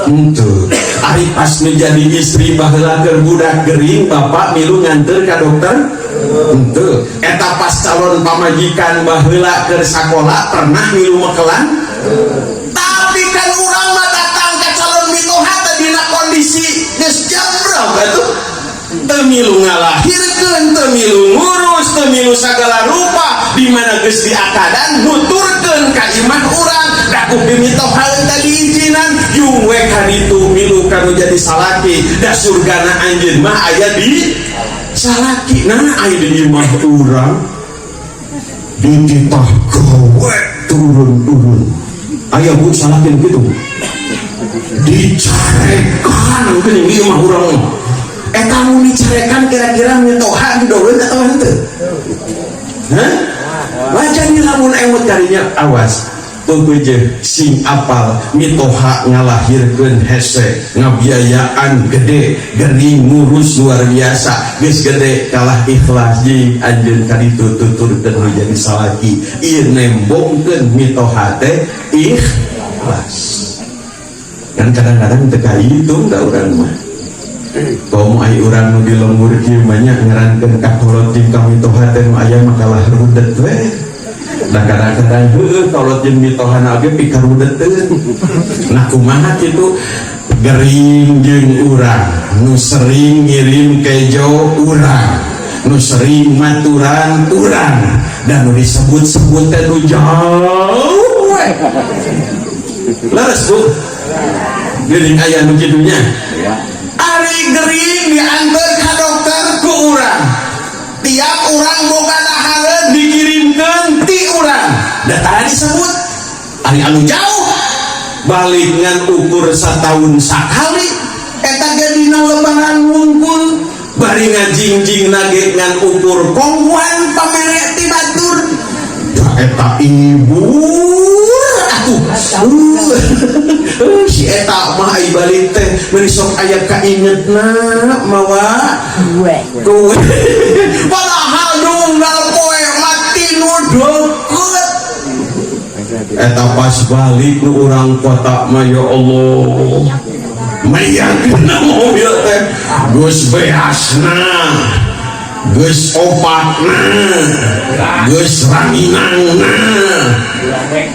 Henteu. Ari pas nu jadi istri baheula keur budak gering, bapak milu nganter ka dokter? Henteu. Eta pas calon pamajikan baheula keur sakola pernah milu mekelan? Tapi kan urang mah datang ke calon mitoha teh dina kondisi geus jambrang atuh. Teu milu ngalahirkeun, teu milu ngurus, teu milu sagala rupa. Di mana geus diakadan nuturkeun ka imah urang, da ku mitoha teh diizinan jung we ka ditu milu kanu jadi salaki, da surgana anjeun mah aya di salaki. Nah, aya di imah urang dititah gawe turun-turun. Aya, Bu, salaki gitu dicarekan geuning di imah urang mah. Eta mun dicarekan kira-kira mitoha didoeun atau henteu? Hah? Wajan lamun emut karinya, awas. Pepeje sing apal, mitoha ngalahirkeun hese, ngabiayaan gede, gering ngurus luar biasa, geus gede kalah ikhlas jeung anjeun kaditu tuturkeun nu jadi salaki. Ieu nembongkeun mitoha teh ikhlas. Kan kadang-kadang teu kahitung da urang mah. Komo ai urang nu di lembur kieu mah nya, ngarankeun ka kolot jeung ka mitoha teh nu aya mah kalah rudet we. Nah, kadang-kadang heueuh kolot jeung mitohana oge pikarudeteun. Nah, kumaha kitu? Gering jeung urang, nu sering ngirim kejo urang, nu sering maturan urang, dan nu disebut-sebut teh nu jauh we. Leres, Bu? Gering aya nu kitunya. Ya. Ari gering diantar ka dokter ku urang. Tiap urang boga dahareun dikirimkeun ti urang. Da tara disebut. Ari anu jauh balik ngan ukur satahun sakali, eta ge dina Lebaran wungkul, bari ngajingjing nage ngan ukur kongguan pamere ti batur. Da eta ibu atuh, si eta mah ai balik teh meuni sok aya kaingetna mawa Kue. Kue, padahal nunggal poe mati nu deket. Eta pas balik nu urang kota mah, ya Allah, mayangkeun mobil teh geus beasna, geus opatna, geus ranginangna,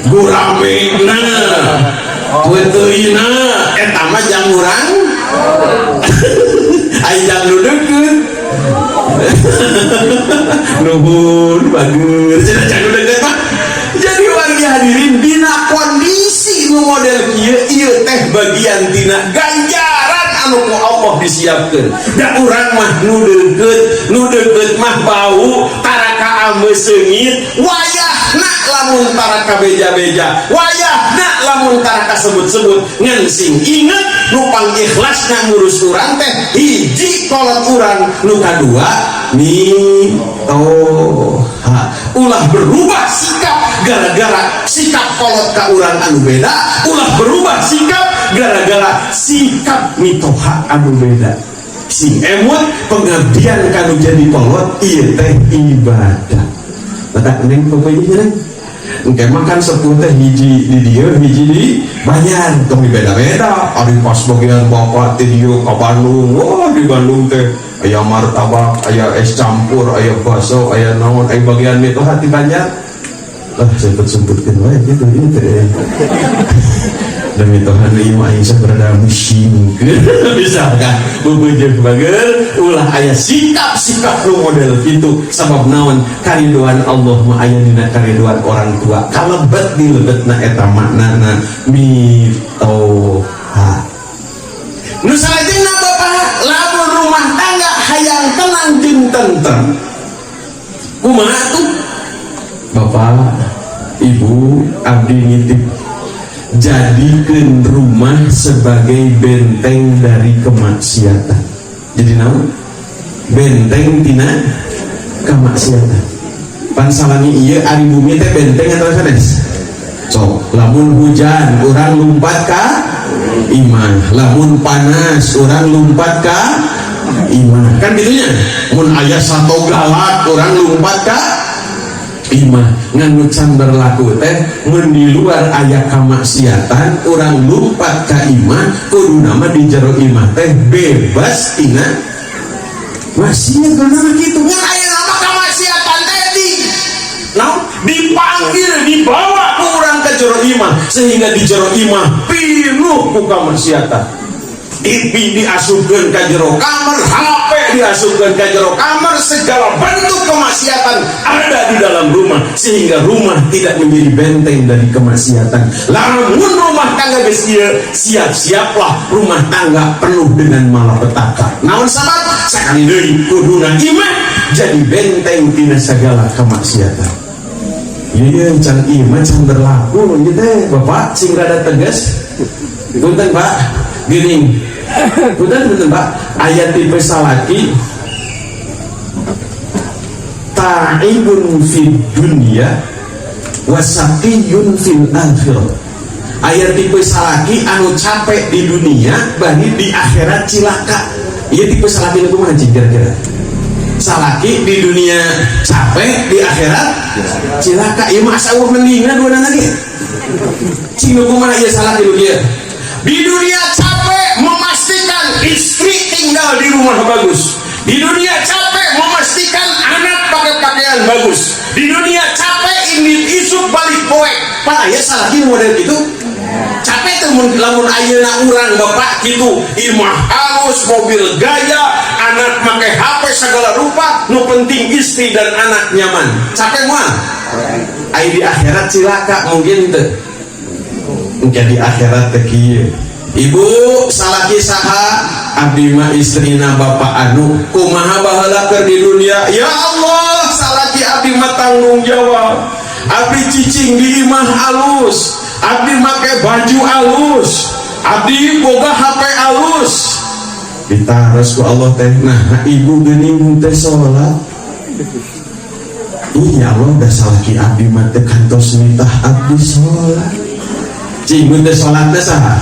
guramena, peuteuyna. Eta mah jang urang. Ai jang nu deukeut, "Nuhun, bagus," cenah. Jang nu deukeut mah bagian tina ganjaran anu ku Allah disiapkeun. Da urang mah nu deukeut, nu deukeut mah bau, tara kaambeu seungit. Wayahna lamun tara kabeja-beja, wayahna lamun tara kasebut-sebut, ngan sing inget, nu pang ikhlasna ngurus urang teh hiji kolot urang, nu kadua mitoha. Ulah berubah sikap gara-gara sikap kolot ka urang anu beda, ulah berubah sikap gara-gara sikap mitoha anu beda. Sing emut, pengabdian kanu jadi kolot ieu teh ibadah. Matak neng pokoknya neng. Engke mah kan sepuh teh hiji di dieu, hiji di Banjar, tong beda-beda. Ari pas bagian bapak ti dieu ka Bandung, wah, di Bandung teh aya martabak, aya es campur, aya bakso, aya naon, aya bagian itu hati Banjar. Lah, sebut-sebutkeun wae gitu ieu teh. Demi Tuhan, ieu mah aing berada musing. Misalkan bebeujeuh bager, ulah aya sikap-sikap nu model kitu. Sabab naon? Karidoan Allah mah aya dina karidoan orang tua. Kalebet di lebetna eta maknana mitoha. Nu salajengna, Bapak, lamun rumah tangga hayang tenang jeung tentrem, kumaha tuh? Bapak, Ibu, abdi ngitip, jadikan rumah sebagai benteng dari kemaksiatan. Jadi naon? Benteng tina kemaksiatan. Pan salami ieu ari bumi teh benteng atau sanes? So, lamun hujan urang lumpat ka imah, lamun panas urang lumpat ka imah. Kan gitunya. Mun aya sato galak urang lumpat ka imah. Ngan nu can berlaku teh mun di luar aya kamaksiatan urang lumpat ka imah, kudu nama di jero imah teh bebas tina maksiat, kudu nama kitu. Ngan aya nama kamaksiatan teh di naon, dipanggil, dibawa ku urang ke jero imah, sehingga di jero imah pinuh ku kamaksiatan. TV diasupkeun ka jero kamar, HP diasupkeun ka jero kamar, segala bentuk kemaksiatan ada di dalam rumah, sehingga rumah tidak menjadi benteng dari kemaksiatan. Lamun rumah tangga geus ieu, siap-siaplah rumah tangga penuh dengan malapetaka. Naon sabab? Sakali deui, kuduna imah jadi benteng tina segala kemaksiatan. Iya, can imah can berlaku ieu teh, Bapak, sing rada tegas. Punten, Pak, gini. Punten, punten, Pak, aya tipe salaki ta'ibun fid dunya wa saqiyun fil akhirah. Aya tipe salaki anu capek di dunia bari di akhirat cilaka. Ieu tipe salaki nu kumaha cing kira-kira? Salaki di dunia capek, di akhirat cilaka. Ieu mah asa euweuh mendingan dua lagi. Cing, nu kumaha ieu salaki nu kieu? Di dunia capek memastikan istri tinggal di rumah bagus, di dunia capek memastikan anak pakai pakaian bagus, di dunia capek ini isuk balik poek. Pak, aya salaki model gitu capek tuh. Mun lamun ayeuna urang, Bapak, gitu, imah halus, mobil gaya, anak pakai HP segala rupa, nu penting istri dan anak nyaman, capek moal? Ai di akhirat cilaka mungkin teu? Mungkin di akhirat teh kieu. Ibu, salaki saha? Abdi mah istrina bapak anu. Kumaha baheula keur di dunia? Ya Allah, salaki abdi mah tanggung jawab, abdi cicing di imah alus, abdi make baju alus, abdi boga HP alus. Ditaros ku Allah teh, nah, ibu geuning teh salat? Iya Allah, dah salaki abdi mah teh kantos nitah abdi salat. Cing, teh salat teh saha?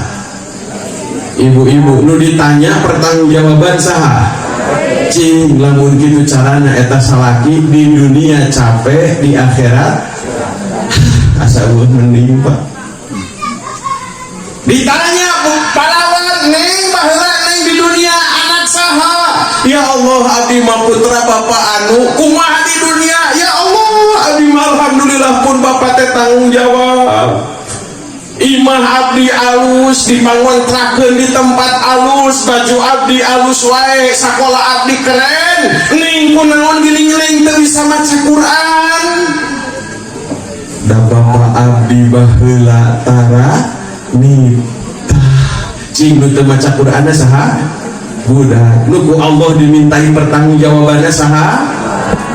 Ibu-ibu nu ditanya pertanggungjawaban saha? Cing, lamun kitu carana, eta salaki di dunia capek, di akhirat asa euweuh mending, Pak. Ditanya pahlawan, neng, baheula neng di dunia anak saha? Ya Allah, abdi mah putra bapak anu. Kumaha di dunia? Ya Allah, abdi mah alhamdulillah pun bapak teh tanggung jawab, imah abdi alus, dipangontrakeun di tempat alus, baju abdi alus wae, sakola abdi keren. Ning, kunaon geuning neng teu bisa maca Quran? Da bapak abdi baheula tara nitah. Cing, nu teu maca Qur'anna saha? Budak. Nu ku Allah dimintai pertanggungjawabanna saha?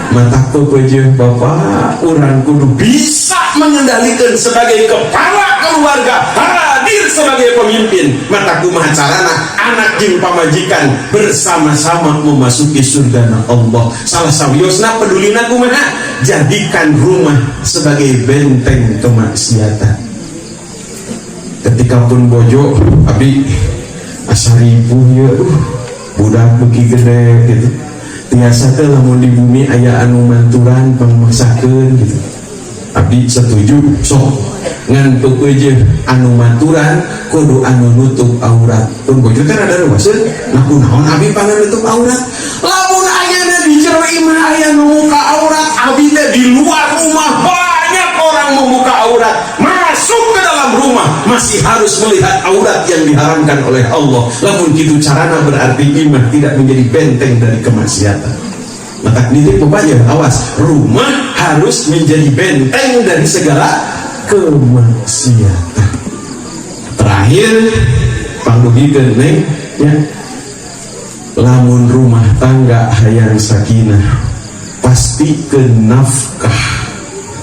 Matak pepeujeuh, Bapak, urang kudu bisa mengendalikan sebagai kepala keluarga, hadir sebagai pemimpin. Matak kumaha carana anak jeung pamajikan bersama-sama memasuki surga Allah? Salah sawiosna, pedulina kumaha? Jadikan rumah sebagai benteng kemaksiatan. Ketika pun bojo, "Abi asa ripuh ya, budak beuki gede gitu, tiasa teh lamun di bumi aya anu manturan pangmasakeun gitu?" Abdi setuju, sok. Ngan pepeujeuh, anu maturan kudu anu nutup aurat. Pun bojo kan ada ruaseun, "Nah, kunaon abi pangan nutup aurat? Lamun ayana di jero imah aya nu muka aurat, abi teh di luar rumah banyak orang membuka aurat, masuk ke dalam rumah masih harus melihat aurat yang diharamkan oleh Allah." Lamun kitu carana, berarti imah tidak menjadi benteng dari kemaksiatan. Maka nitip, Bapak ya, awas, rumah harus menjadi benteng dari segala kemaksiatan. Terakhir, pangdugikeun, Neng ya, lamun rumah tangga hayang sakinah, pastikan nafkah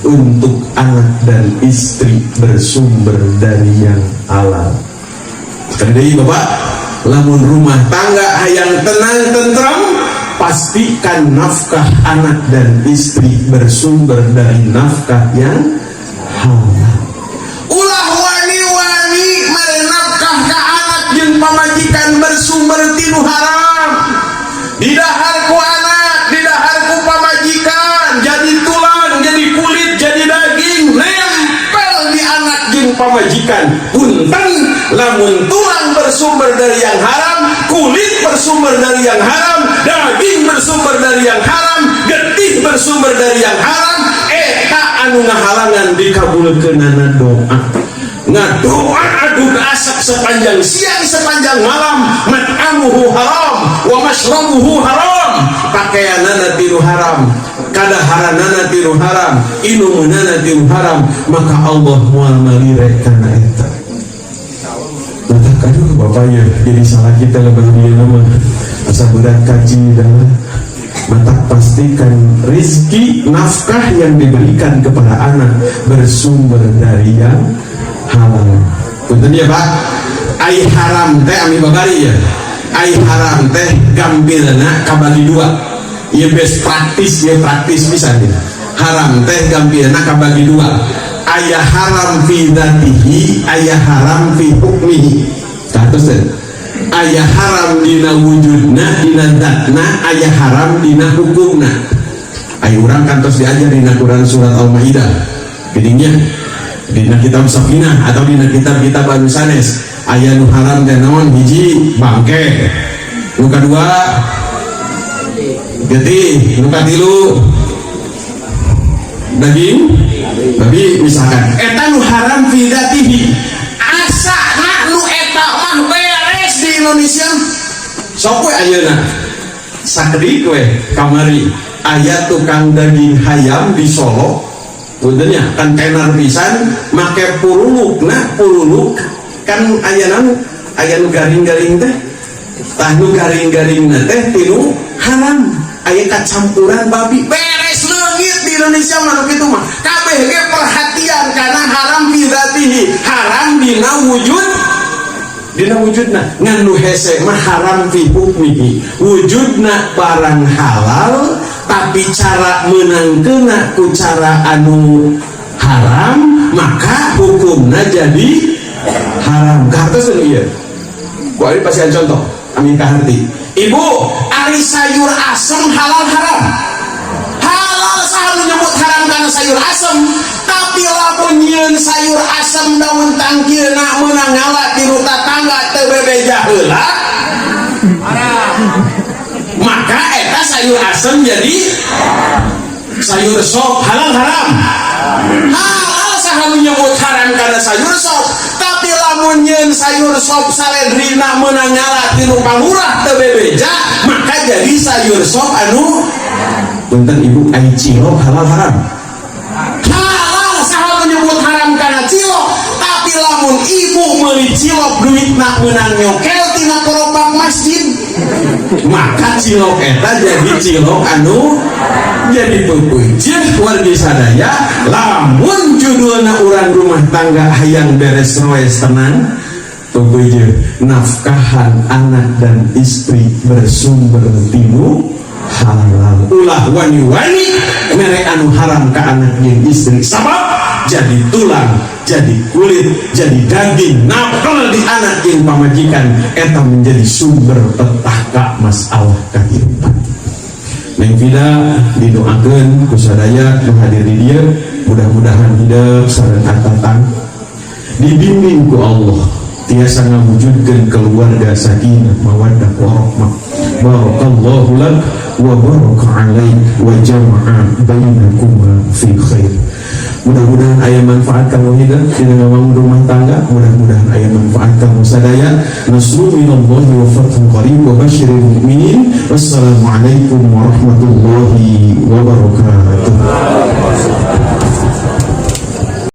untuk anak dan istri bersumber dari yang halal. Sekali, Bapak, lamun rumah tangga hayang tenang tentram, pastikan nafkah anak dan istri bersumber dari nafkah yang halal. Ulah wani-wani mere nafkah ka anak jeung pamajikan bersumber tinu haram. Didahar ku anak, didahar ku pamajikan, jadi tulang, jadi kulit, jadi daging, nempel di anak jeung pamajikan. Punten, lamun tulang bersumber dari yang haram, kulit bersumber dari yang haram, daging bersumber dari yang haram, getih bersumber dari yang haram, eta anu ngahalangan dikabulkeunana doa. Ngadoa aduh asap sepanjang siang, sepanjang malam, mat'amuhu haram wa mashrabuhu haram, pakaianana tinu haram, kadaharanana tinu haram, inumanana tinu haram, maka Allah moal malire kana eta. Matak aduh, Bapak ya, jadi salah kita lebih dia nama asa berat kaji dah. Matak pastikan rizki nafkah yang diberikan kepada anak bersumber dari yang halal. Punten ya, Pak, ai haram teh ami babari ya, ai haram teh gampilna kabagi dua ya, best praktis ya, praktis misalnya. Haram teh gampilna kabagi dua: aya haram fi dzatihi, aya haram fi hukmihi. Terus teh aya haram dina wujudna, dina zatna, aya haram dina hukumna. Ayo, urang kantos diajar dina Quran surat Al-Maidah geuning, dina kitab Safinah atau dina kitab-kitab anu sanes, aya nu haram teh naon? Hiji, bangke; nu kadua, getih; nu katilu, daging babi misalkan. Eta nu haram fi dzatihi. Asa nu eta mah beres di Indonesia. Sok we ayeuna, sakedik we kamari aya tukang daging hayam di Solo. Punten nya, kan tenar pisan make puruluk. Nah, puruluk kan aya naon, aya nu garing-garing teh. Tah, nu garing-garing teh tinu haram, aya kacampuran babi. Beres leungit di Indonesia mah nu kitu mah. Kabeh ge perhatian karena haram fi dzatihi, haram dina wujud, dina wujudna. Ngan nu hese mah haram fi hukmihi, wujudna barang halal tapi cara menangkeuna ku cara anu haram, maka hukumna jadi haram. Kahartos nu ieu ku abi pasihan contoh amin kaharti. Ibu, ari sayur asem halal haram? Halal. Saha nu nyebut haram karena sayur asem? Tapi lamun nyieun sayur asem daun tangkilna meunang ngala ti nu tatangga teu bebeja heula, maka eta sayur asem jadi sayur sop. Halal haram? Halal. Saha nu nyebut haram karena sayur sop? Tapi lamun nyieun sayur sop saledrina meunang ngala ti nu palurah teu bebeja, maka jadi sayur sop anu. Punten, Ibu, ai cilok halal haram? Halal. Saha menyebut haram karena cilok? Tapi lamun ibu meuli cilok, duitna meunang nyokel tina koropak masjid, maka cilok eta jadi cilok anu jadi peupeujeuh. Wargi sadaya, lamun judulna urang rumah tangga hayang beres roes tenang, peupeujeuh nafkahan anak dan istri bersumber tinu halal. Ulah wani-wani mere anu haram ke anak jeung istri, sabab jadi tulang, jadi kulit, jadi daging, napel di anak jeung pamajikan eta menjadi sumber petaka masalah kehidupan. Neng Vida didoakeun ku sadaya nu hadir di dieu, mudah-mudahan hidup sareng atatang dibimbing ku Allah, tiasa ngawujudkeun keluarga sakinah, mawaddah, warahmah. Barakallahu lak wa baraka alaik wa jama'a bainakuma fi khair. Mudah-mudahan aya manfaat kanggo hidup dina ngabangun rumah tangga. Mudah-mudahan aya manfaat kanggo sadaya. Nasrun minallahi wa fathun qarib wa basyiril mu'minin. Wassalamualaikum warahmatullahi wabarakatuh.